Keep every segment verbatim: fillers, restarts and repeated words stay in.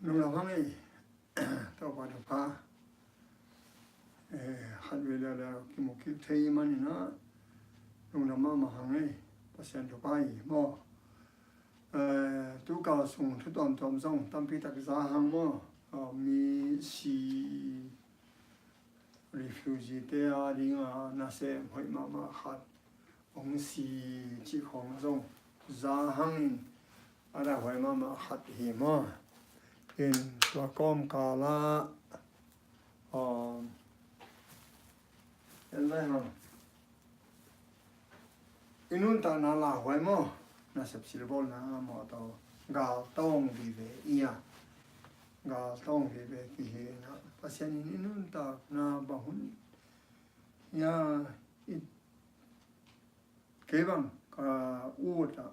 Lungdam hang ei. Topa thupha. Eh, khat vei leuleu kimu kik thei manin ah lungdam mahmah hang ei. Pasian thupha hi maw. Eh, tu kal sung thu tuamtuam zong tampi tak za hang maw. Ah, mi si refugee te a dinga nasem hoih mahmah khat hong si cih khawng zong za hangin a dahhuai mahmah khat hi maw. In tua kawmkal ah, um, en lai hang. I nuntakna lauhuai maw, nasep silbawlna maw tawh gal tawng vive i a, gal tawng vive kihi na. Pasian in i nuntakna bang hun ia i kei bang ka ut a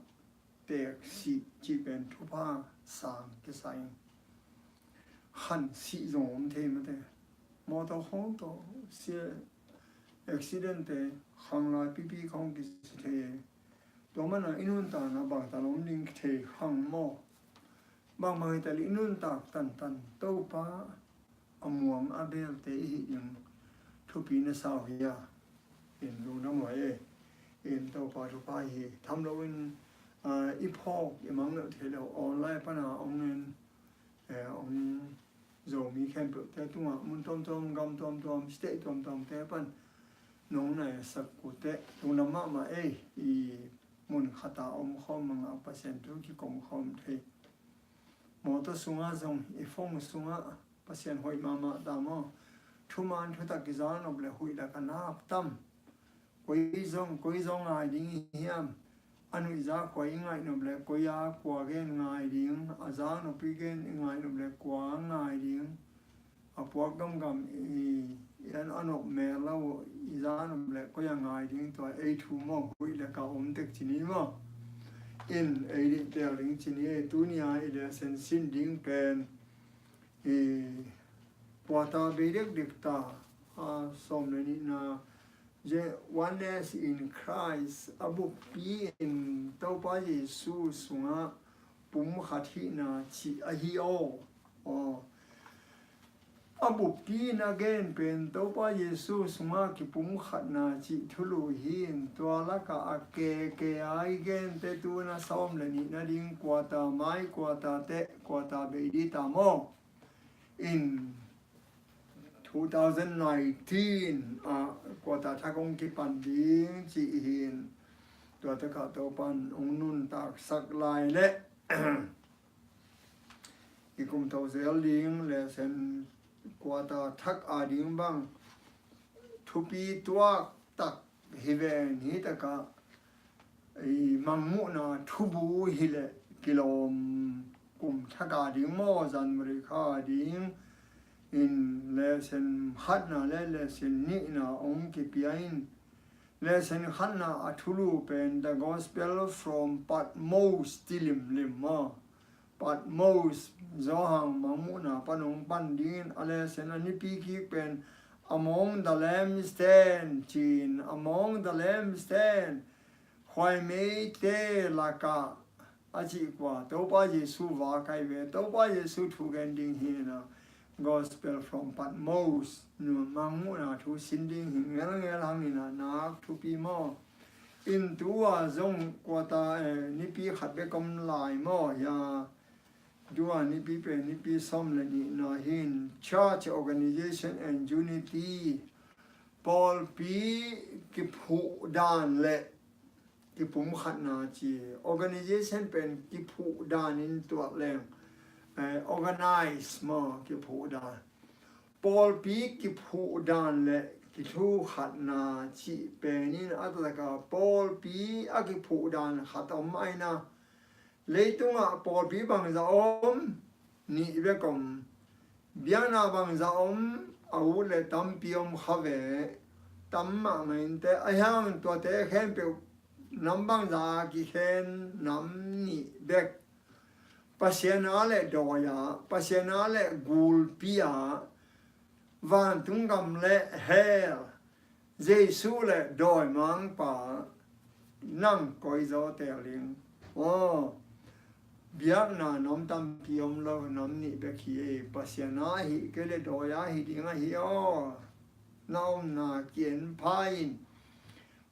teek sih cih pen thupha sang kisa in. Khan sih zong om thei mate. Mawtaw khawng tawh sia accident te khanglai pipi khawng kisi thei. Tua mana i nuntakna bangtan om ding thei khang maw. Bangmah hi ta leh i nuntak tantan Topa a muang a belte i hih ding thupi na sau hi a. In lungdam huai e. In Topa thupha hi tham loin, ah, i phawk i mang loh thei lo online pana ong in, eh, ong Zomi khempeuhte tungah mun tuamtuam, gam tuamtuam, state tuamtuamte pan nong naisak uh teh lungdam mahmah ei. I mun khata om khawm mangah Pasian thu kikom khawm thei. Mawtaw sungah zong i phone sungah Pasian hoih mahmah ta maw. Thuman thutak kiza nop le huih lak a nak tam. Koi zong, koi zong ngai ding i hiam. A nuihza khua i ngaih nop le koi a kua gen ngai ding. A za nop i gen i ngaih nop le kua ngai ding. A puak gamgam i, i an a nop mel lo i za nop le koi a ngai ding tua ei thu maw huih le ka om tek ci ni maw. In ei dih tel ding ci ni ei tunia i le sen sin ding pen i puata bei dekdek ta a sawm le nihna Je-, oneness in Christ a buppi in Topa Jesu sungah pumkhat hihna cih ahi aw. Aw. A buppi in a gen pen Topa Jesu sungah kipumkhatna cih thulu hi in tua lakah a keke a i gente tuna sawm le nihna ding kuata mai kuata teh kuata bei di ta maw. In two thousand nineteen ah kuata thak hong kipan ding cih hi in tua takah Topan hong nuntaksak lai leh i kum tho zel ding le sen kuata thak a ding bang thupi tuak tak hi ven hi takah i mangmuhna thubu hi leh kilawm kum thak a ding maw January kha a ding in le sen khatna le le sen nihna hong kipia in le sen khatna a thulu pen The Gospel from Patmos ti limlim maw. Patmos, Johan mangmuhna pan hong pan dingin a le sen a nipi kik pen Among the Lambs ten ci-in Among the Lambs ten khuaimeite lakah a cih kua Topa Jesu va kai ve Topa Jesu thu gen ding hi na. Gospel from Patmos nu mangmuhna thu sin ding hi ngelngel hangin a nak thupi maw. In tua zong kuata, eh, nipi khat bek om lai maw hia. Tua nipi pen nipi sawm le nihna hin Church Organization and Unity pawlpi kiphuh dan le kipumkhatna ci organization pen kiphuh dan in tuak leng, eh, organize maw kiphuh dan. Pawlpi kiphuh dan le kithukhatna cih penin a takah pawlpi a kiphuh dan khat om aina. Leitungah pawlpi bangza om nih bek om. Biakna bangza om a ut le tampi om kha ve. Tam mahmah inte a hiang tuate khempeuh nam bangza kikhen nam nih bek. Pasian a le dawi a, Pasian a le gulpi a, vantung gam le hell, Jesu le dawimangpa, nang koi zaw tel ding. Aw, Biakna nam tampi om lo, nam nih bek hi ei. Pasian a hih kei leh dawi a hi ding ahi aw. Na omna ki-en pha in.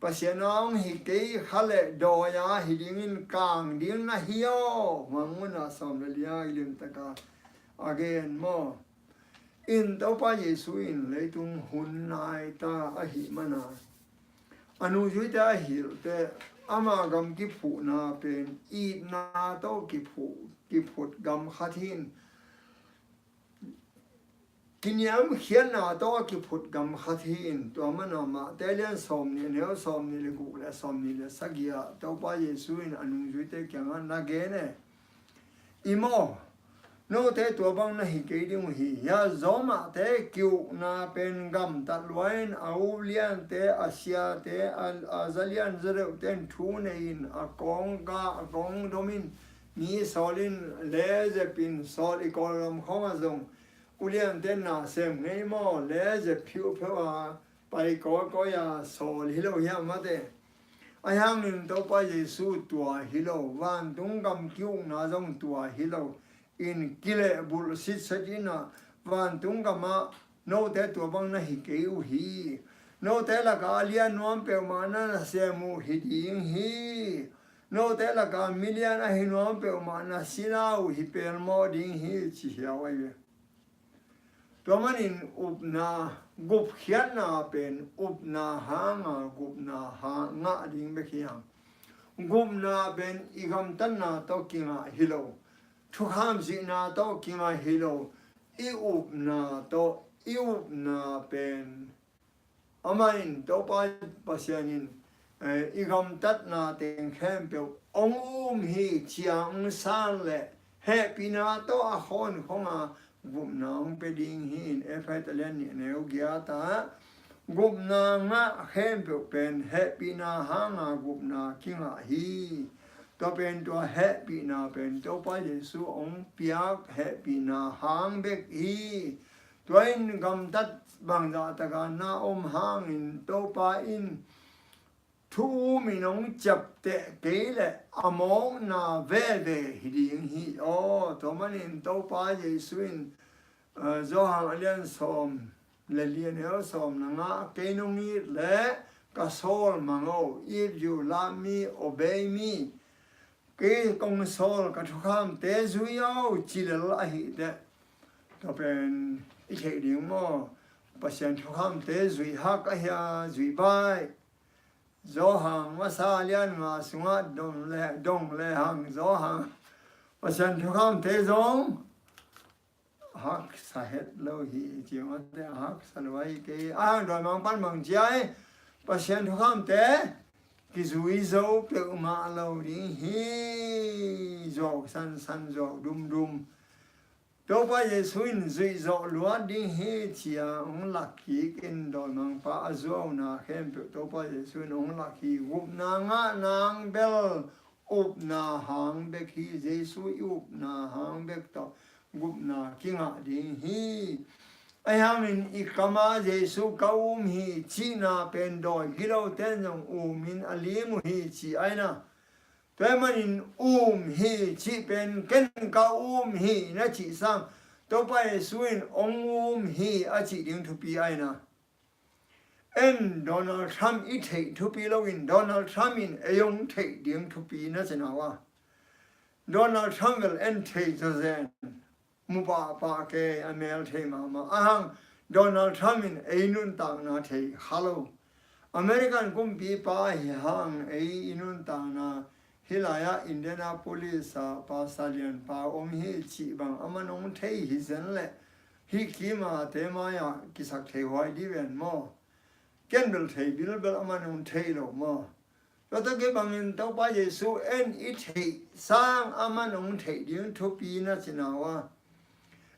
Pasian a hong hi kei kha leh dawi a hi dingin kang ding na hi aw. Mangmuhna sawm le li-a i limtaka a gen maw? In Topa Jesu in leitung hun nai ta ahih mana, a nungzuite a hilhte ama gam kiphuhna pen itna tawh kiphuh, kiphut gam khat hi in, kiniamkhiatna tawh a kiphut gam khat hi in, tua mana Mate lian sawm nih, neu sawm nih le guk le sawm nih le sagih ah Topa Jesu in a nungzuite kiangah na gen e. I maw, note tua bang na hi kei ding uh hi. Hia Zawmahte ki-ukna pen gamtat lua in, a uliante, a siate, a, a zalian zadeuhte in thu nei in, a kawng ga, a kawng dom in, mi sawl in, lezep in sawl, i Kawlgam khawngah zong uliante na sem ngei maw, lezep phiuhphiuh a pai kawikawi a sawl hi lo hiam mate? Ahi hangin Topa Jesu tua hi lo, vantung gam ki-ukna zong tua hi lo in, kilehbulh sitset in ah, vantung gamah note tua bang na hi kei uh hi. Note lakah a lian nuam peuhmah na nasem uh hi ding hi. Note lakah milian ahi nuam peuhmah na sila uh hi pelmawh ding hi, ci hiau ahi ve. Tua manin upna, gupkhiatna pen upna hanga gupna hang ngah ding bek hi hang. Gupna pen i gamtatna tawh kingah hi lo, thukham zuihna tawh kingah hi lo, i upna tawh, i upna pen Amah in, Topa Pasian in, eh, i gamtatna teng khempeuh hong um hi, ci-a hong san leh hehpihna tawh a khawnkhong a gupna hong pia ding hi in, Efesa lian nih, neu giat ah, gupna ngah khempeuh pen hehpihna hanga gupna kingah hi. Tua pen, tua hehpihna pen Topa Jesu hong piak hehpihna hang bek hi. Tua in gamtat bangzah taka na om hangin Topa in thu um in hong ciapteh kei leh a mawkna veve hi ding hi aw. Tua manin Topa Jesu in, eh, Johan a lian sawm le li, a neu sawm le nga, kei nong it leh ka sawl mang o, if you love me, obey me. Kei kong sawl, ka thukhamte zui o, ci lel ahih teh, tua pen i theih ding maw? Pasian thukhamte zui hak ahia, zui baih? Johan masa lian nga sungah dong le, dong le hang Johan Pasian thukhamte zong haksa het lo hi, ci mate, haksa lo ahi kei. A hang dawimangpa'n bang ci a hi, Pasian thukhamte kizui zo peuhmah lo ding hi, zawk sansan, zawk dumdum. Topa Jesu in zuih zawh luat ding hi, ci-a hong lak kik in, dawimangpa a zuauna khempeuh Topa Jesu in hong lak hi. Gupna ngah nang bel upna hang bek hi, Jesu i upna hang bek tawh gupna kingah ding hi. Ahi hangin i kamah Jesu ka um hi cihna pen dawi gilote in zong um in a lim uh hi, ci ahi na. Tua ahih manin um hi cih pen ken ka um hi na cih sang, Topa Jesu in hong um hi a cih ding thupi ahi na. En Donald Trump i theih thupi loin Donald Trump in ei hong theih ding thupi na ci na uh a. Donald Trump bel en thei zawzen, mu pahpah kei, a mel thei mahmah. A hang Donald Trump in ei nuntakna thei kha lo. American kumpipa hi hang ei i nuntakna, hih lai-ah Indianapolis ah pastor lianpa om hi cih bang aman hong thei hi zen leh, hih kimate mai-ah kisak thei huai dih ven maw? Ken bel thei bilbel, aman hong thei lo maw? Tua tawh kibangin Topa Jesu en i theih sang aman hong theih ding thupi na ci na uh a.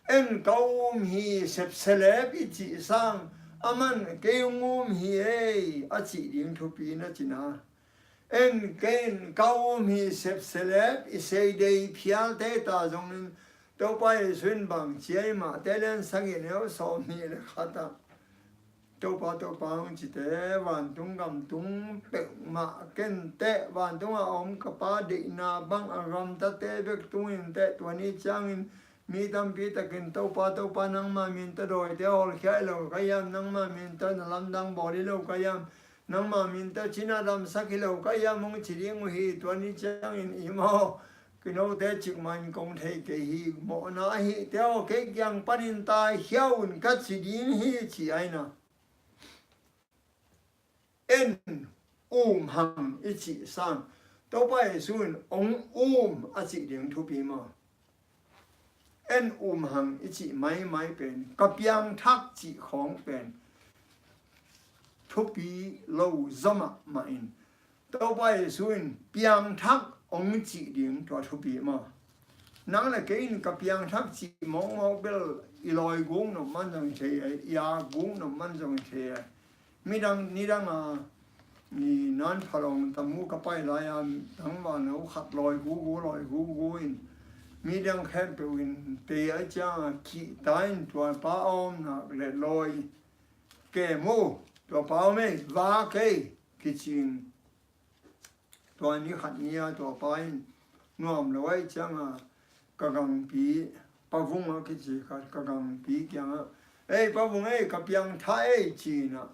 En ka um hi sepselep i cih sang, aman kei hong um hi ei a cih ding thupi na ci na. En ken ka um hi sepselep i seidei phialte ta zongin Topa Jesu in bang ci a hi, Mate lian sagih, neu sawm nih le khat ah, Topa, Topa hong cite, vantung gam tung peuhmah ken teh, vantungah a om ka Pa deihna bang a gamtate bek tungin teh, tua ni ciangin mi tampi takin Topa, Topa nangma min tawh dawite hawlkhia hi lo ka hiam, nangma min tawh na lamdang bawl hi lo ka hiam, nangma min tawh cina damsak hi lo ka hiam hong ci ding uh hi. Tua ni ciangin i maw, kinote cikmah in kong thei kei hi, mawhna ahihte aw kei kiang panin taikhia un ka ci ding hi ci ahi na. En um hang i cih sang, Topa Jesu in hong um a cih ding thupi maw? En um hang i cih maimai pen, ka piangthak cih khawng pen thupi lo zaw mahmah in, Topa Jesu in piangthak hong cih ding tua thupi maw? Nang le kei in ka piangthak cih mawkmawk bel i lawi guk nop man zong i thei, i a guk nop man zong i thei. Midang, nidang a, i nan phalong tamu ka pai lai a, tangvalno khat lawi gugu, lawi gugu in, midang khempeuh in tei a ciang a kihta in tua pa a omna le lawi ke mu, tua pa om ei, va kei, kicing. Tua ni khat ni a tua pa in nuam lo ahih ciangin ka gangpi, Pa Vung a kici khat, ka gangpi kiangah, "Ei, Pa Vung ei, ka piangthak ei," ci-in ah,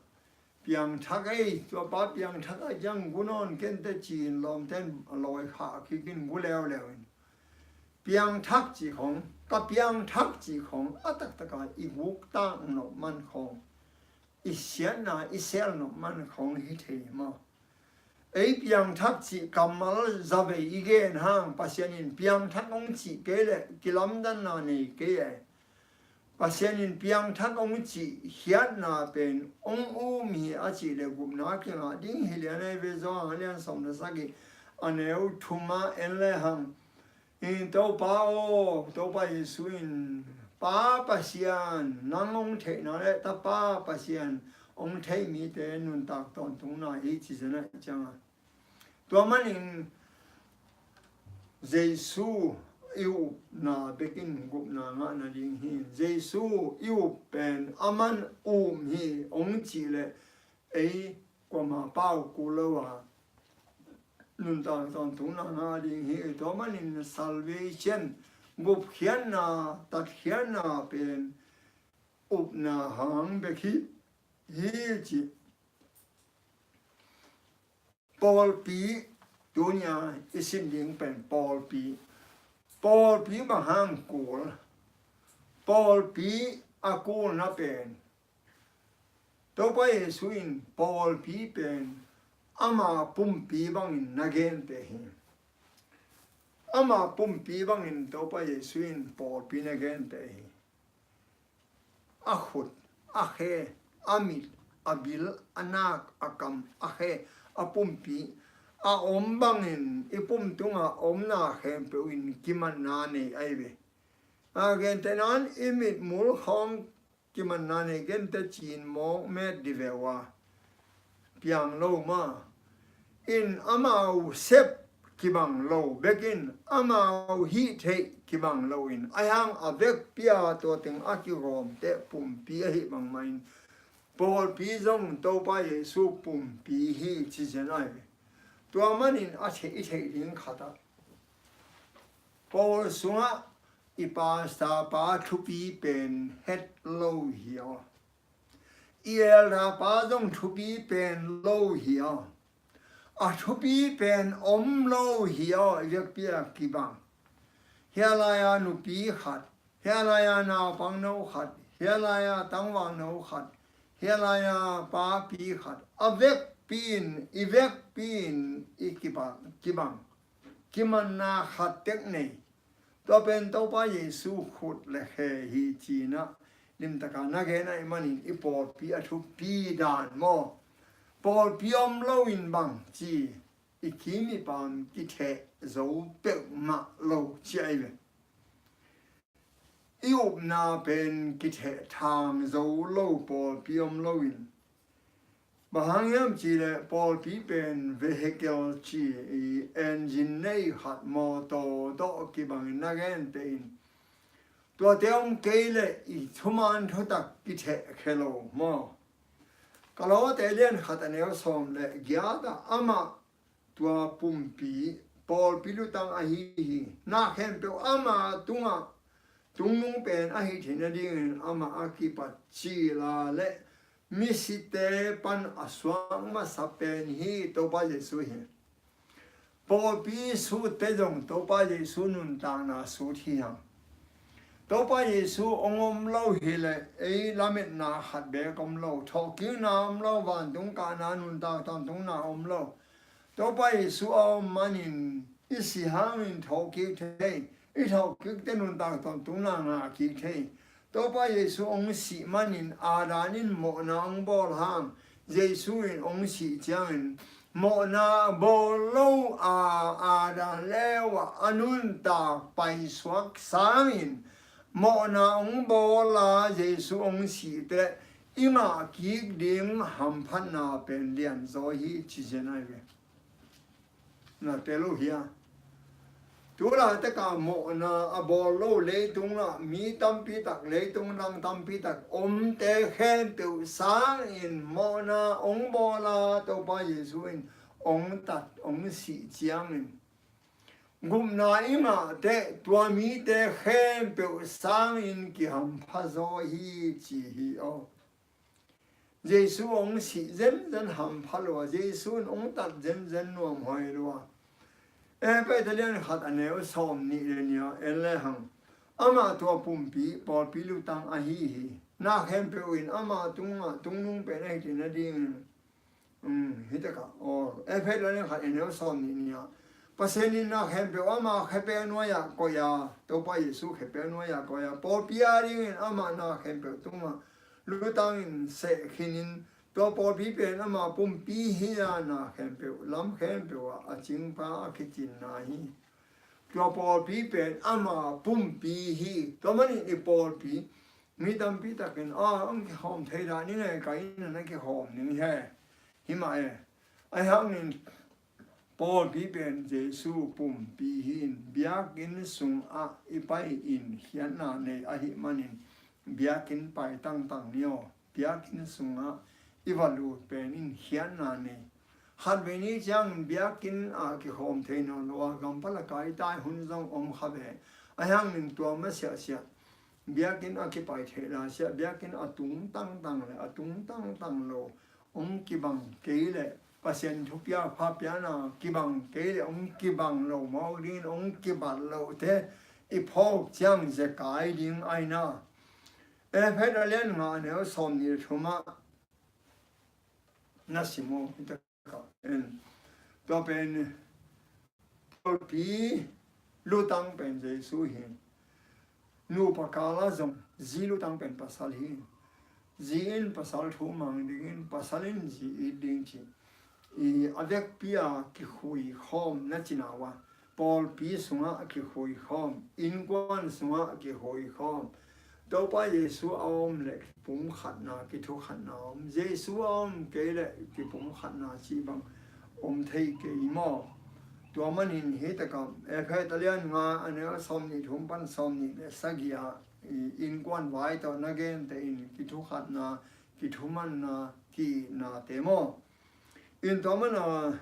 "Piangthak ei, tua pa piangthak ahih ciang gu nawn ken teh," ci-in lawmten a lawi khah kik in gu leuleu in. Piangthak cih khawng, ka piangthak cih khawng a taktak a i guk tak nop man khawng, i siatna i sel nop man khawng hi thei maw? Ei piangthak cih kammal zavei i gen hang, Pasian in piangthak hong cih kei leh kilamdanna nei kei e. Pasian in piangthak hong cih khiatna pen hong um hi a cih leh gupna kingah ding hi lian ei ve. Johan a lian sawm le sagih, a neu thum ah en lehang, "Hi Topa aw, Topa Jesu in, Pa Pasian nang hong theihna le Tapa Pasian hong thei mite nuntak tawntungna hi," ci zen ahih ciangin. Tua manin Jesu i upna bekin gupna ngah nading hi. Jesu i up pen aman um hi hong cih leh ei kuamah pau kul lo a, nuntak tawntungna ngah ding hi. Tua manin salvation, gupkhiatna, tatkhiatna pen upna hang bek hi, hi ci. Pawlpi, tunia i sin ding pen pawlpi. Pawlpi bang hang kul? Pawlpi a kulna pen Topa Jesu in pawlpi pen ama pumpi bangin na gente hi. Ama pumpi bangin Topa Jesu in pawlpi na gente hi. A khut, a khe, a mit, a bil, a nak, a kam, a khe, a pumpi a om bangin i pum tunga omna khempeuh in kimanna nei ahi ve. A gentehna in i mitmul khawng kimanna nei gente ci-in mawk met di ve ua, piang lo mah in, amau sep kibang lo bekin, amau hih theih kibang lo in, a hiang a vekpi a tua teng a kigawmte pumpi ahih bangmah in, pawlpi zong Topa Jesu pumpi hi ci zen ahi ve. Tua manin a theih, i theih ding khat ah, pawl sungah i pastor pa thupi pen het lo hi aw. I elder pa zong thupi pen lo hi aw. A thupi pen om lo hi aw, i vekpi a kibang. Hia lai-a nupi khat, hia lai-a naupangno khat, hia lai-a tangvalno khat, hia lai-a papi khat, a vekpi in, i vekpi in i kibang, kibang, kimanna khat tek nei. Tua pen Topa Jesu khut le khe hi ci-in ah limtaka na gen ahih manin i pawlpi a thupi dan maw? Pawlpi om lo in bang ci, i kim i pam kitheh zo peuhmah lo ci ahi ve. I upna pen kitheh thang zo lo, pawlpi om lo in. Bang hang hiam cih leh pawlpi pen vehicle ci, i engine nei khat, mawtaw tawh kibangin na gente in. Tuate om kei leh i thuman thutak kitheh khe lo maw? Kolose lian khat a neu sawm le giat ah amah tua pumpi, pawlpi lutang ahi hi. Na khempeuh ama tungah, tungnung pen ahi theihna dingin amah a kipat cila le misite pan a suak masa pen hi Topa Jesu hi. Pawlpi sutte zong Topa Jesu nuntakna sut hi hang. Topa Jesu hong om lo hileh ei lametna khat beek om lo, thawhkikna om lo, vantung kahna, nuntak tawntungna om lo. Topa Jesu a om manin i si hangin thawhkik thei, i thawhkikte nuntak tawntungna ngahkik thei. Topa Jesu hong sih manin Adam in mawhna hong bawl hang, Jesu in hong sih ciangin mawhna bawl lo a, Adam le Eva a nuntak paisuak sangin mawhna hong bawl a, Jesu hong sih teh i ngahkik ding hamphatna pen lianzaw hi ci zen ahi ve. Na tel uh hia? Tulaitak a mawhna a bawl lo leitung ah mi tampi tak, leitung dang tampi tak omte khempeuh sangin mawhna hong bawl a, Topa Jesu in hong tat, hong sih ciangin gupna i ngah teh tua mite khempeuh sangin kihampha zaw hi ci hi aw. Jesu hong sih zenzen hampha lua, Jesu in hong tat zenzen nuamhuai lua. Efesa lian khat a neu sawm nih le nih ah en lehang, amah tua pumpi, pawlpi lutang ahi hi. Na khempeuh in ama tungah tungnung pen ahi theihna dingin, um, hi takah aw, Efesa lian khat a neu sawm nih nih ah, Pasian in na khempeuh ama khepek nuai-ah koih a, Topa Jesu khepek nuai-ah koih a, pawlpi a dingin amah na khempeuh tungah lutangin seh khinin, tua pawlpi pen ama pumpi hi a, na khempeuh, lam khempeuh ah a cingpa a kicinna hi. Tua pawlpi pen ama pumpi hi. Tua manin i pawlpi mi tampi takin a hong kihawm thei dah ning e, ka inn ah na kihawm ning he. Hi mah e. Ahi hangin pawlpi pen Jesu pumpi hi in, biakinn sungah i pai in khiatna nei ahih manin biakinn pai tangtang ni aw. Biakinn sungah i va lut pen in khiatna nei. Khatvei ni ciangin biakinn ah kikhawm thei nawn lo a, gam pala kai tai hun zong om kha ve. Ahi hangin tua masiahsiah biakinn a kipai theih lai siah, biakinn a tung tangtang le a tung tangtang lo hong kibang kei leh, Pasian thupiak pha piakna kibang kei leh hong kibang lo mawk dingin hong kibat lohte i phawk ciang zekai ding aina. Efesa lian nga neu sawm nih le thum ah na sim aw, hi takah en. Tua pen pawlpi lutang pen Jesu hi. Nupa kala zong zi lutang pen pasal hi. Zi in pasal thu mang dingin, pasal in zi it ding ci. I a vekpi a kikhui khawm na cina uh a, pawlpi sungah kikhui khawm, innkuan sungah kikhui khawm. Topa Jesu a om le kipumkhatna, kithukhatna om. Jesu a om kei le kipumkhatna cih bang om thei kei maw? Tua manin hi takah Efesa lian nga a neu sawm nih thum pan sawm nih le sagih ah i innkuan vai tawh na gente in kithukhatna, kithumanna, ki-itnate maw? In tua mana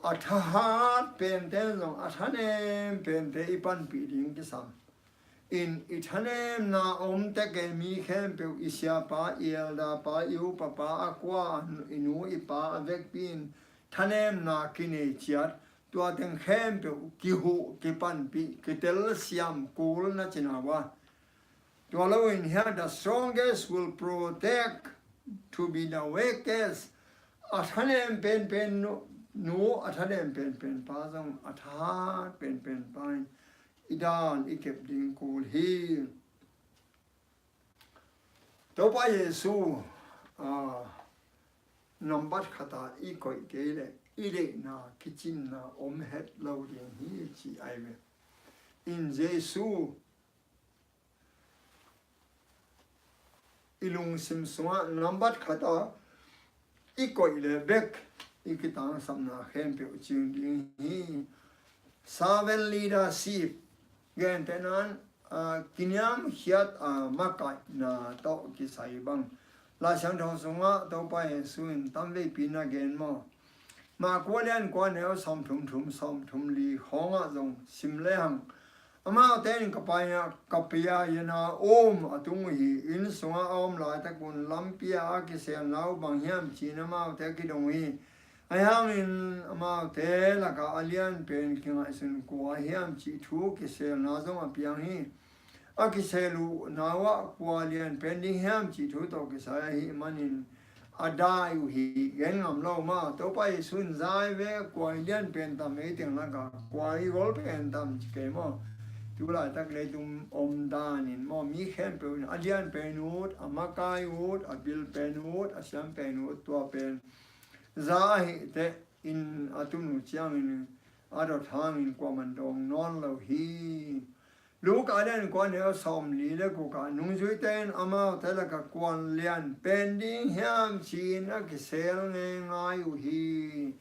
a thahat pente zong a thanem pente i panpih ding kisam. In i thanemna om tek e, mi khempeuh i siapa, i eldapa, i upapa, a kua, i nu i pa a vekpi in thanemna kinei ciat, tua teng khempeuh kihuh, kipanpih, kitelsiam kul na cina uh a. Tua lo in hiah, the strongest will protect to be the weakest. A thanem penpen nu, nu, a thanem penpen pa zong a thahat penpen pa in i dan i kep ding kul hi. Topa Jesu, ah, nambat khat ah i koih kei leh i deihna kicinna om het lo ding hi ci ai ve. In Jesu i lungsim sungah nambat khat ah i koih le bek i kitangsapna khempeuh cing ding hi. Servant leadership, gentehna in, ah, kiniamkhiat, ah, makaihna tawh kisai bang. Laisiangtho sungah Topa Jesu in tamveipi na gen maw? Marka lian kua neu sawmthum thum, sawmthum li khawngah zong sim lehang, amaute in Kapernaum, Kapernaum a tung uh hi. Inn sungah a om laitakun lampi-ah a kiselna uh bang hiam ci-in amaute a kidong uh hi. Ahi hangin amaute lakah a lianpen kingaihsun kua hiam cih thu kiselna zong a piang hi. A kisel uh nau ah kua lianpen ding hiam cih thu tawh kisai ahih manin a dai uh hi. Gen ngam lo maw, Topa Jesu in zai ve, kua i lianpen tam, ei teng lakah kua i golpen tam ci kei maw? Tu laitak leitung om danin maw, mi khempeuh in a lianpen ut, a makai ut, a bilpen ut, a siampen ut, tua pen za ahih teh in a tun uh ciangin a dot hangin kuaman dawng nawn lo hi. Luka lian kua neu sawmli le gukah nungzuite in amaute lakah kua lianpen ding hiam ci-in a kisel ngeingai uh hi.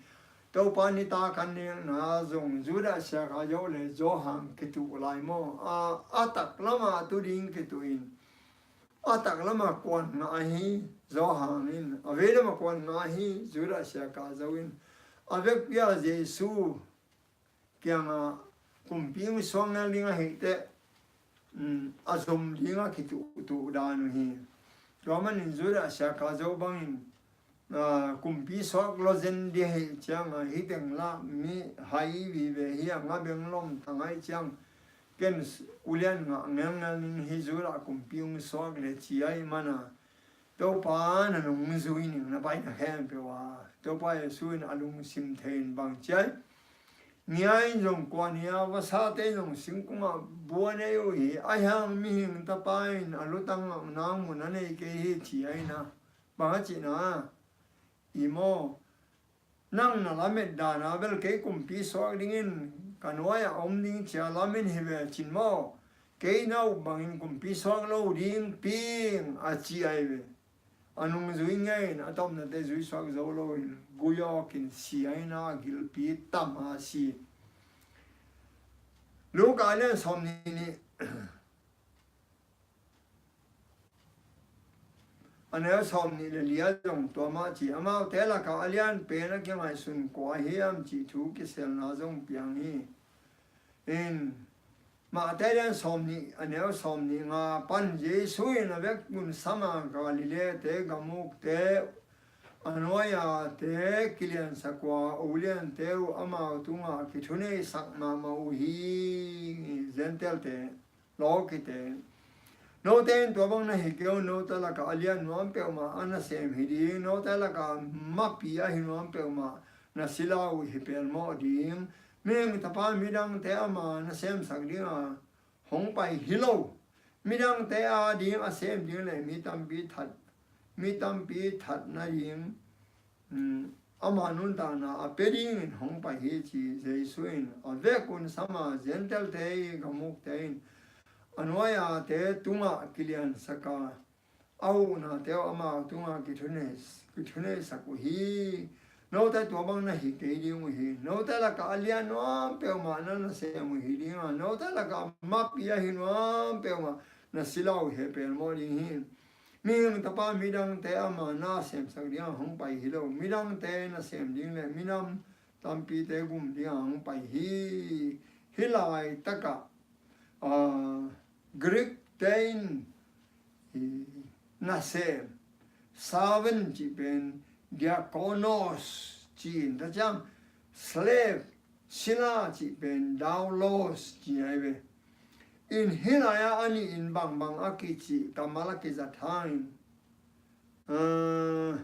Topa nitak an nekna zong Judas Iskariot le Johan kituh lai maw? A, a taklamah tu ding kituh in, a taklamah kuan ngah hi Johan in, a veilamah kuan ngah hi Judas Iskariot in. A vekpi-a Jesu kiangah kumpi hong suak ngel ding ahih teh, um, a zom dingah kituhtuh dan uh hi. Tua manin Judas Iskariot bangin, ah, kumpi suak lo zen ding ahih ciangah, hih teng lah mi hai vive hi, a nga beng lom ta ngai ciang, ken ulian ngah ngelngel ning hi, Judas kumpi hong suak le ci ahih mana, Topa na nungzui ning, na baihna khempeuh ah Topa Jesu in a lungsim thei in bang ci ai. Ngia in zong kua ni a, vasate in zong singkungah bua nei uh hi. Ahi hang mihing tapa in a lutang ngakna mun a nei kei hi, ci ai na. Bang a cihna? I maw, nang na lamet dana bel kei kumpi suak dingin ka nuai-ah om ding ci-a lamen hi ve cin maw? Kei na up bangin kumpi suak lo ding ping, a ci ai ve. A nungzui ngei in a tawpnate zui suak zo loin gui awkin si ai na, gilpi tam a si. Luka lian sawmnih nih, a neu sawmnih le li ah zong tua mah ci. Amaute lakah a lianpen a kingaihsun kua hiam cih thu kiselna zong piang hi. In Mate lian sawmnih, a neu sawmnih nga pan, Jesu in a vekun sama Galilee-te gamukte a nuai-ate kiliansak uh a, uliante uh amau tungah kithuneisak mahmah uh hi. Gentile-te, lawkite, note in tua bang na hi kei un. Note lakah a lian nuam peuhmah a nasem hi ding. Note lakah mapi ahi nuam peuhmah na sila uh hi pelmawh ding. Mihing Tapa midangte ama na semsak dinga hong pai hi lo. Midangte a ding a sem ding le mi tampi that, mi tampi that nading, um, ama nuntakna a pia dingin hong pai hi, ci Jesu in. A vekun sama Gentile-te i gamukte in a nuai-ate tungah kiliansak a, a huhnate uh amau tungah kithunei, kithuneisak uh hi. Note tua bang na hi kei ding uh hi. Note lakah a lian nuam peuhmah na nasem uh hi dinga, note lakah mapi ahi nuam peuhmah na sila uh hi pelmawh ding hi. Mihing Tapa midangte ama na semsak dinga hong pai hi lo. Midangte nasem ding le minam tampite gum dinga hong pai hi. Hih laitakah, ah, Greek-te in, i, nasem, servant cih pen diakonos ci-in, tua ciang slave, sila cih pen doulos ci ai ve. In hih lai-ah a nih in bangbang a kicih kammal a kizat hangin, ah,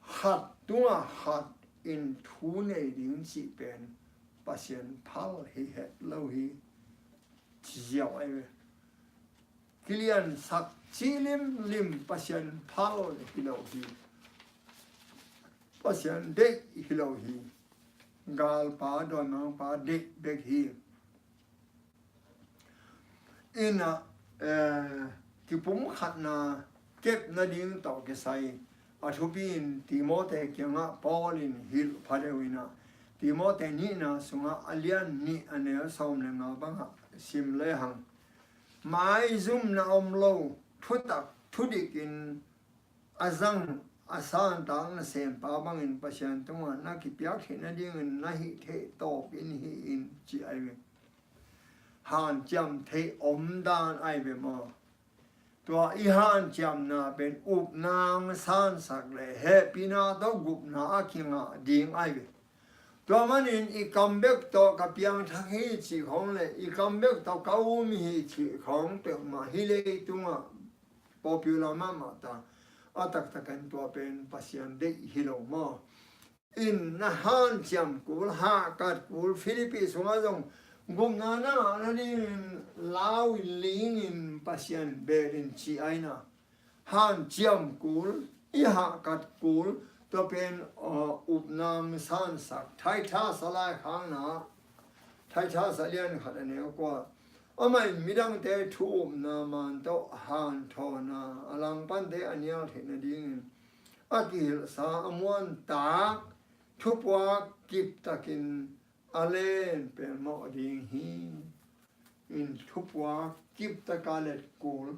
khat tungah khat in thu nei ding cih pen Pasian phal hi het lo hi, ci ziau ai ve. Kiliansak cih limlim Pasian phal hi lo hi. Pasian deih hi lo hi. Galpa, dawimangpa deih bek hi. Inah, eh, kipumkhatna kep nading tawh kisai a thupi in Timote kiangah Paul in hilh pha deuh inah, Timote nihna sungah a lian nih a neu sawm le nga bangah sim lehang, maizumna om lo thutak thudikin a zang a santak nasempa bangin Pasian tungah na kipiak theih nadingin na hih theih tawpin hih in ci ai ve. Hanciam theih omdan ai ve maw? Tua i hanciamna pen upna hong sansak le hehpihna tawh gupna a kingah ding ai ve. Tua manin i kam bek tawh ka piangthak hi cih khawng le i kam bek tawh ka um hi cih khawng peuhmah hih leitungah popular mahmah ta. A taktakin tua pen Pasian deih hi lo maw? In na hanciam kul, hahkat kul, Philippi sungah zong gupna na ngah nadingin lau in, ling in, Pasian bel in ci ai na. Hanciam kul, i hahkat kul, tua pen uh, upna hong sansak. Thaitha sa laikhakna, Thaitha sa lian khat a neu kua. Amah in midangte thu upna man tawh hanthawna a langpante a nial theih nadingin a kihilhsa a muantak thupuak kiptakin a len pelmawh ding hi. In thupuak kiptaka let kul,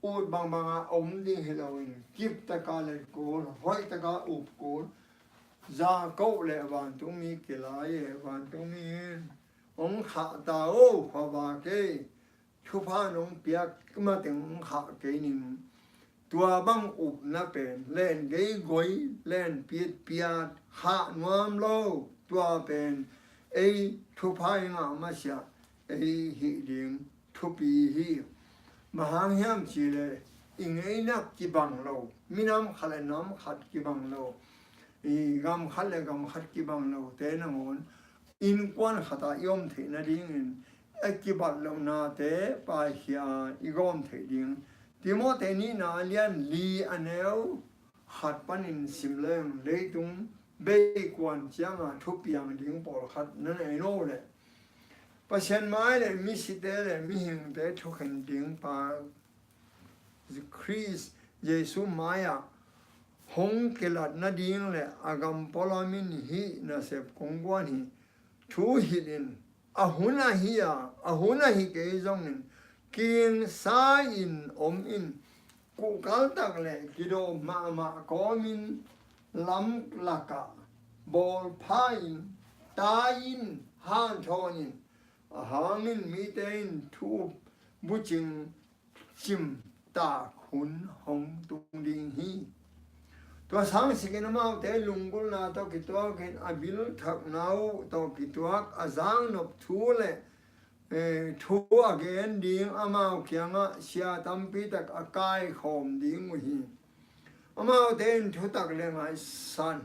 ut bangbanga om ding hi loin kiptaka let kul, hoihtaka up kul, za koh le vantungmi kilai e, vantungmi in hong khah ta o, khuavak ei, thupha nong piak mateng hong khah kei ning. Tua bang upna pen len geigoi, len piatpiat, khah nuam lo. Tua pen ei thupha i ngah masiah ei hih ding thupi hi. Bang hang hiam cihleh i ngeinak kibang lo, minam khat le nam khat kibang lo, i gam khat le gam khat kibang lote nangawn innkuan khatah i om theih nadingin a kibat lohnate paikhia i gawm theih ding. Timote nihna a lian li a neu khat panin sim leng leitung beikuan cianga thupiang ding pawlkhat na nei lo leh Pasian mai le misite le mihingte thukhen ding pa Khrist Jesu mai-ah hong kilat nading le a gam pualam in hih nasep kong guan hi. Thu hilh in, a hun ahi a, a hun ahi kei zongin kingsa in om in, kuhkal tak le kidawm mahmah kawmin lam lakah bawlpha in, tai in, hanthawn in, a hangin mite in thu bucing cimtak hun hong tung ding hi. Tua sangsikin amaute lunggulhna tawh kituakin a bilthakna uh tawh kituak a zaknop thu le, eh, thu a gen ding amau kiangah sia tampi tak a kaikhawm ding uh hi. Amaute in thutak le ngaihsan,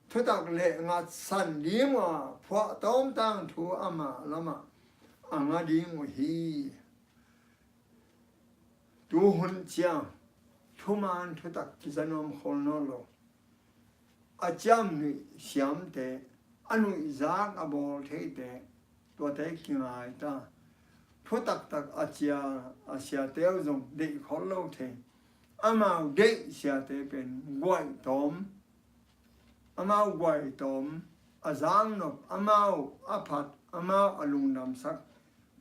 thutak le ngatsan ding uh a, phuahtawm tangthu amah lamah a nga ding uh hi. Tuhun ciang thuman thutak kiza nuam khol nawn lo. A ciam nuih siamte, a nuihzak a bawl theite, tuate kingai ta. Thutaktak a cia, a siate uh zong deih khol lo thei. Amau deih siate pen guaih tawm, amau guaih tawm, a zaknop, amau a phat, amau a lungdamsak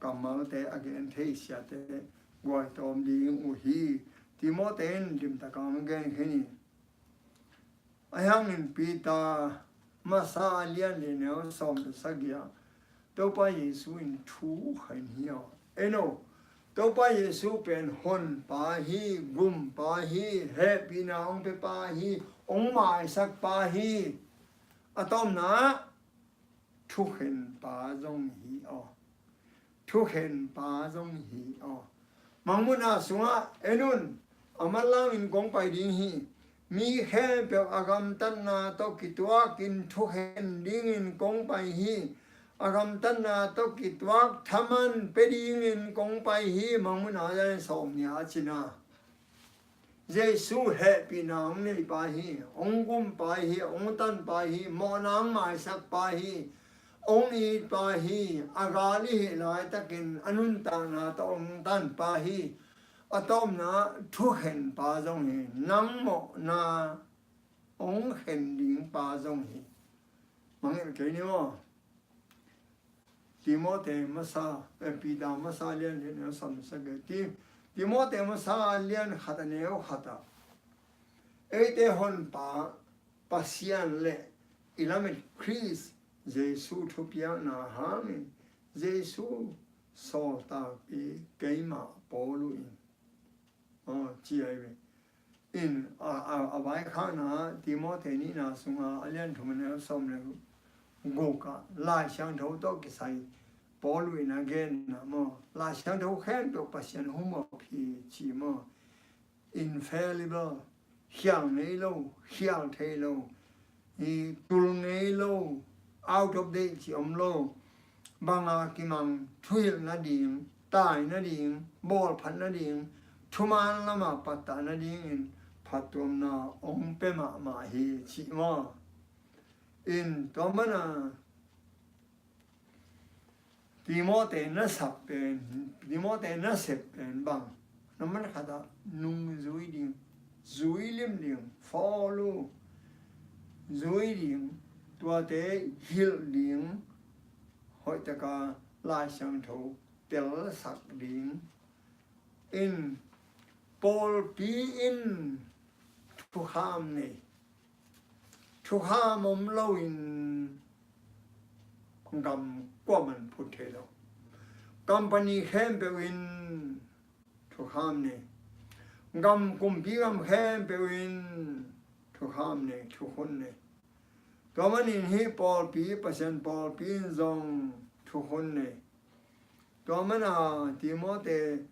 kammalte a gen thei siate guaih tawm ding uh hi. Timote in limtakin a gen khin hi. Ahi hangin Peter masa a lian li neu sawm le sagih ah Topa Jesu in thu khen hi aw. En aw, Topa Jesu pen honpa hi, gumpa hi, hehpihna hong pepa hi, hong maisakpa hi. A tawpna ah thukhenpa zong hi aw. Thukhenpa zong hi aw. Mangmuhna sungah en un, a manlangin kong pai ding hi. Mi khempeuh a gamtatna tawh kituakin thukhen dingin kong pai hi. A gamtatna tawh kituak thaman pia dingin kong pai hi. Mangmuhna lian sawm nih a cina. Jesu hehpihna hong neipa hi, hong gumpa hi, hong tanpa hi, mawhna hong maisakpa hi, hong itpa hi, a gal i hih laitakin a nuntakna tawh hong tanpa hi. A tawpna thukhenpa zong hi, nang mawhna hong khen dingpa zong hi. Mangngilh kei ni maw? Timote masa, eh, Peter masa lian lian a sam sagih ti. Timoti masa lian khat a neu khat ah, eite honpa Pasian le i lamet Khrist Jesu thupiakna hangin Jesu sawltakpi keimah Paulu in, aw, ci ahi ve. In a, a, a vaikhakna Timoti nihna sunga a lian thum a neu sawm le guk ah Lai Siangtho tawh kisai Paulu in a genna maw, Lai Siangtho khempeuh Pasian hum up hi ci maw. Infallible, khial ngei lo, khial thei lo, i tul ngei lo, out of date ci om lo, banga kimang thuhilh nading, tai nading, bawlphat nading, thuman lama pattah nadingin phattuamna ong pia mahmah hi ci maw. In tua mana Timoti na sap pen, Timoti na sep pen bang, na man khat ah nungzui ding, zui lim ding, follow, zui ding, tuate hilh ding, hoihtaka Lai Siangtho telsak ding. In pawlpi in thukham nei, thukham om loin gam kuaman phut thei lo. Company khempeuh in thukham nei. Gam kumpi gam khempeuh in thukham nei, thukhun nei. Tua manin hih pawlpi, Pasian pawlpi in zong thukhun nei. Tua mana Timoti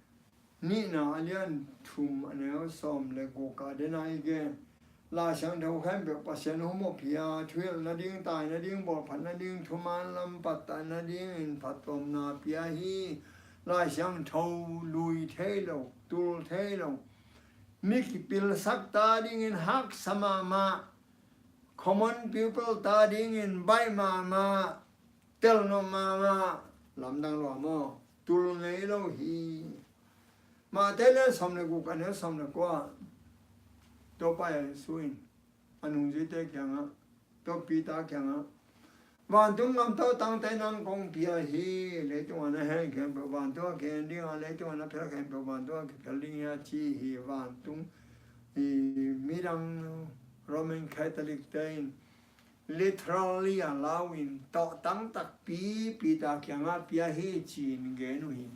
nihna a lian thum a neu sawm le guk ah den a i gen, Lai Siangtho khempeuh Pasian hum up hi a, thuhilh nading, tai nading, bawlphat nading, thuman lam pattah nadingin phattuamna pia hi. Lai Siangtho lui thei lo, tul thei lo, mi kipilsak ta dingin haksa mahmah, common people ta dingin baih mahmah, telnop mahmah, lamdang lua maw, tul ngei lo hi. Mate le sawm le guk a neu sawm le kua, Topa Jesu in a nungzuite kiangah, tua Peter kiangah, vantung gam tawhtangte nang kong pia hi. Leitungah na hen khempeuh vantung a kihen dinga, leitungah na phel khempeuh vantung a kiphel ding hi a ci hi. Vantung i midang Roman Catholic te in literally a lau in tawhtang takpi Peter kiangah pia hi ci-in gen uh hi.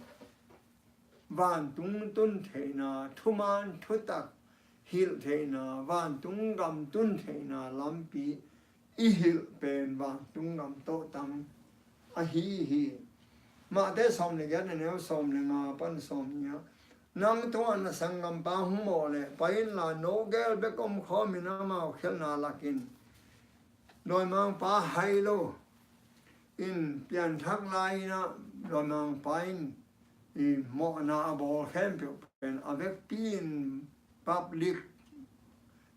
Vantung tun theihna, thuman thutak hilh theihna, vantung gam tun theihna lampi i hilh pen vantung gam tawhtang ahi hi. Mate sawm le giat a neu sawm le nga pan sawm nih ah, nang tungah na sanggampa hong mawh leh pai inla, no gel bek om khawmin amau khialhna lakin, dawimangpa hai lo in pianthak lai-in ah, dawimangpa in i mawhna a bawl khempeuh pen a vekpi in public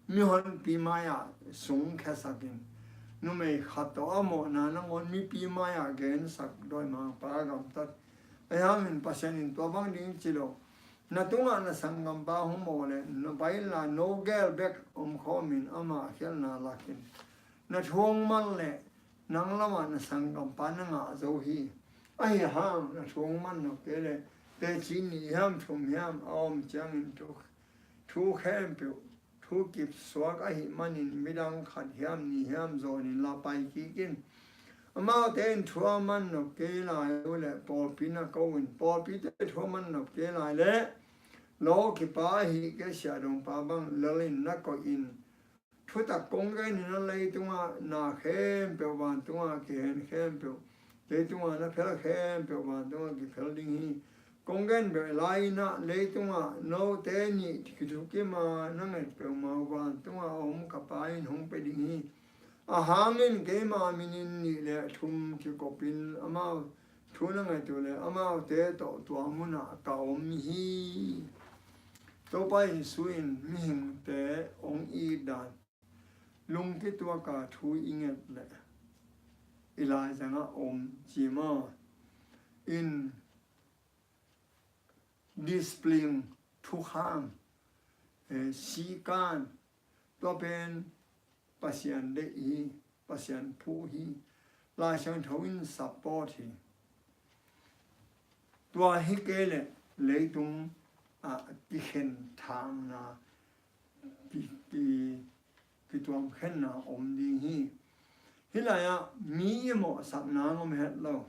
mihonpi mai-ah sung khiasakin, numei khat tawh a mawhna nangawn mipi mai-ah gensak, dawimangpa gamtat. Ahi hangin Pasian in tua bang ding ci lo. Na tungah na sanggampa hong mawh leh, na pai inla, no gel bek om khawmin ama khialhna lakin, na thu hong man leh nang lamah na sanggampa na ngah zo hi. Ahi hang na thu hong man nop kei leh, teci nih hiam thum hiam a om ciangin thu, thu khempeuh, thu kipsuak ahih manin midang khat hiam nih hiam zawnin la pai kik in. Amaute in thu a man nop kei lai uh leh pawlpi na ko in, pawlpite thu a man nop kei lai leh lawkipa ahih kei siahdongpa bang lel in na koih in. Thutak kong gen in a, leitungah na khempeuh, vantungah kihen khempeuh, leitungah na phel khempeuh vantungah kiphel ding hi. Kong gen beh lai-in ah, leitungah note nih kithukim a na nget peuhmah uh vantungah a om ka Pa in hong pia ding hi. A hangin keima minin nih le thum kikopin amau thu na nget uh leh amaute tawh tua munah ka om hi. Topa Jesu in mihingte hong it dan, lungkituaka thu i nget leh i laizangah om ci maw? In discipline, thukham, eh, sikan, tua pen Pasian deih hi, Pasian phuh hi, Lai Siangtho in support hi. Tua hi kei leh leitung a kikhen thangna, ki, ki, kituamkhenna om ding hi. Hih lai-ah mi i mawhsak nang om het lo.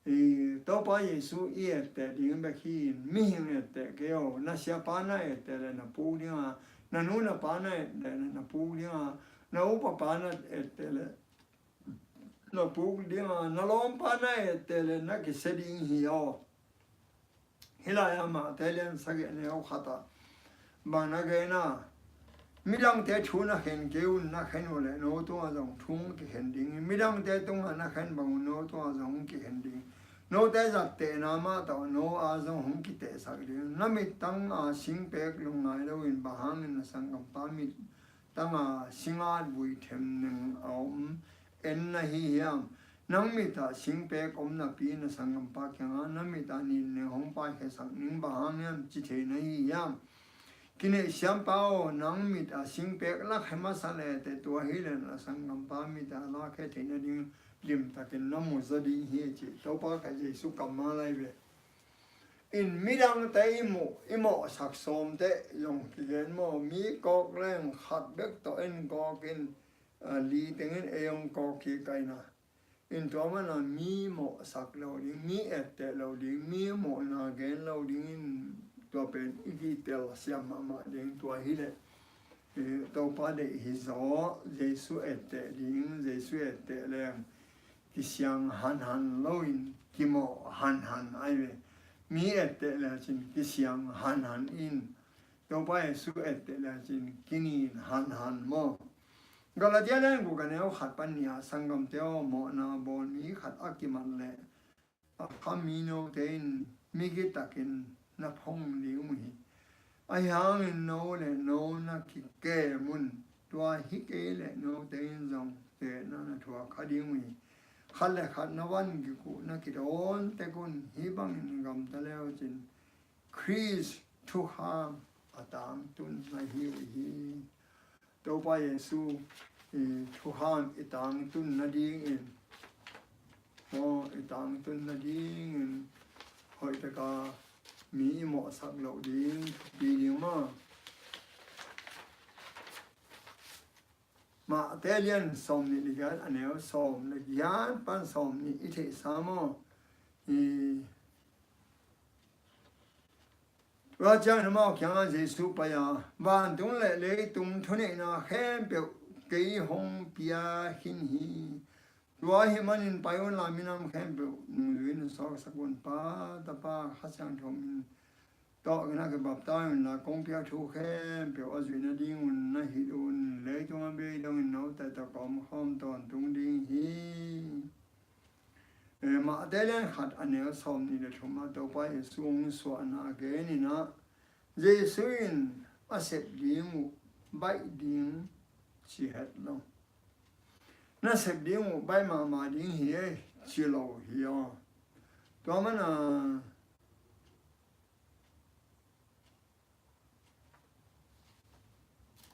I Topa Jesu i etteh ding bek hi in, mihing etteh kei o. Na siapa na etteh le na puk dinga, na nu na pa na etteh le na puk dinga, na upa pa na etteh le na puk dinga, na lawmpa na etteh le na kisia ding hi aw. Hih lai-ah Mate lian sagih a neu khat ah bang na gen a, midangte thu na khen kei un, na khen uh leh no tungah zong thu hong kikhen ding hi. Midangte tungah na khen bang un no tungah zong hong kikhen ding. Note zattehna mah tawh no a zong hong kitehsak ding. Na mittang a singpek lungngai loin bang hangin na sanggampa mit tanga singat vui them ning a om en na hi hiam? Nang mit ah singpek om napi na sanggampa kiangah na mit ah nin ning hong paikhiasak ning bang hang hiam ci thei na hi hiam? Kineih siampa aw, nang mit ah singpek lakhia masa le teh tua hileh na sanggampa mit ah lakhia theih nading limtakin na muzaw ding hi ci. Topa ka Jesu kammal ahi ve. In midangte i muh, i mawhsak sawmte zong kigen maw, mi kawk leng khat bek tawh en kawk in, a, li tengin ei hong kawk hi kaina. In tua mana mi mawhsak lo ding, mi etteh lo ding, mi mawhna gen lo dingin tua pen i kitel siam mahmah ding tua hileh. Eh, Topa deih hi zaw, Jesu etteh ding, Jesu etteh leng kisiang hanhan loin kimawh hanhan ahi ve. Mi etteh lecin kisiang hanhan in, Topa Jesu etteh lecin kinin hanhan maw. Galatia lian guk a neu khat pan nih ah, sanggamte aw, mawhna bawl mi khat a kimat leh a kha mi note in migi takin na phong ding uh hi. Ahi hangin no le no na kikem un, tua hi kei leh note in zong kiatna na thuak kha ding uh hi. Khat le khat na van kik uh na kidawn tek un, hih bangin gamta le uh cin Khrist thukham a tangtun na hi uh hi. Topa Jesu i thukham i tangtun nadingin, aw, i tangtun nadingin hoih taka mi i mawhsak loh ding thupi ding maw. Mate lian sawm nih le giat a neu sawm le giat pan sawm nih i theihsa maw. I Tua ciangin amau kiangah Jesu pai a, vantung le leitung thuneihna khempeuh kei hong pia khin hi. Tua ahih manin pai unla minam khempeuh nungzui in sawksak un, Pa, Tapa, Kha Siangtho min tawh na kibaptai unla kong piak thu khempeuh a zuih nadingun na hilh un. Leitung a bei dongin note tawh ka omkhawm tawntung ding hi. Eh, Mate lian khat a neu sawm nih le thum ah Topa Jesu hong suahna a genin ah, Jesu in a sep ding uh baih ding ci het lo. Na sep ding uh baih mahmah ding hi ei ci lo hi aw. Tua mana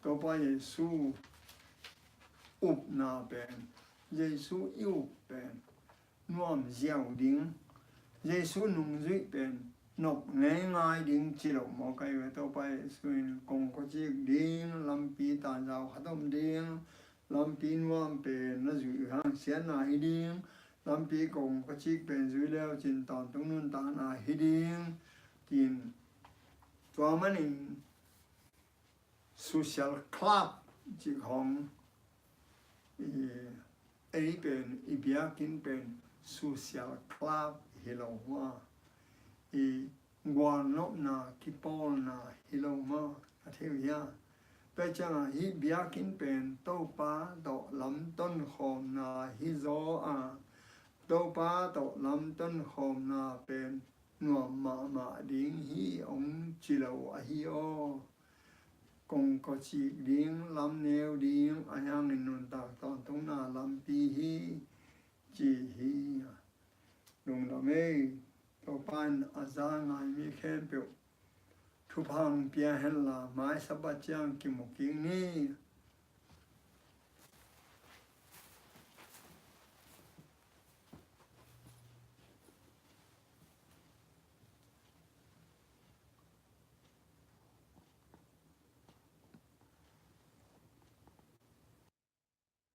Topa Jesu upna pen, Jesu i up pen nuam ziau ding, Jesu nungzuih pen nop ngeingai ding ci lo maw kai ve. Topa Jesu in kongkawcik ding, lampi tanzau khat om ding, lampi nuam pen na zuih hang siatna hi ding, lampi kongkawcik pen zui leu cin tawntung nuntakna hi ding, tin tua manin social club cih khawng, i, ei pen, i biakinn pen social club hi lo hua, i gualnopna kipawlna hi lo maw, a thei uh hia? Tua ciangah hih biakinn pen Topa tawh lamton khawmna hi zaw a, Topa tawh lamton khawmna pen nuam mahmah ding hi hong ci lo ahi aw. Kongkawcik ding, lamneu ding, a hiangin nuntak tawntungna lampi hi ci hi. Lungdam ei. Topa in a za ngai mi khempeuh thupha hong pia henla, mai Sabbath ciang kimu kik ni.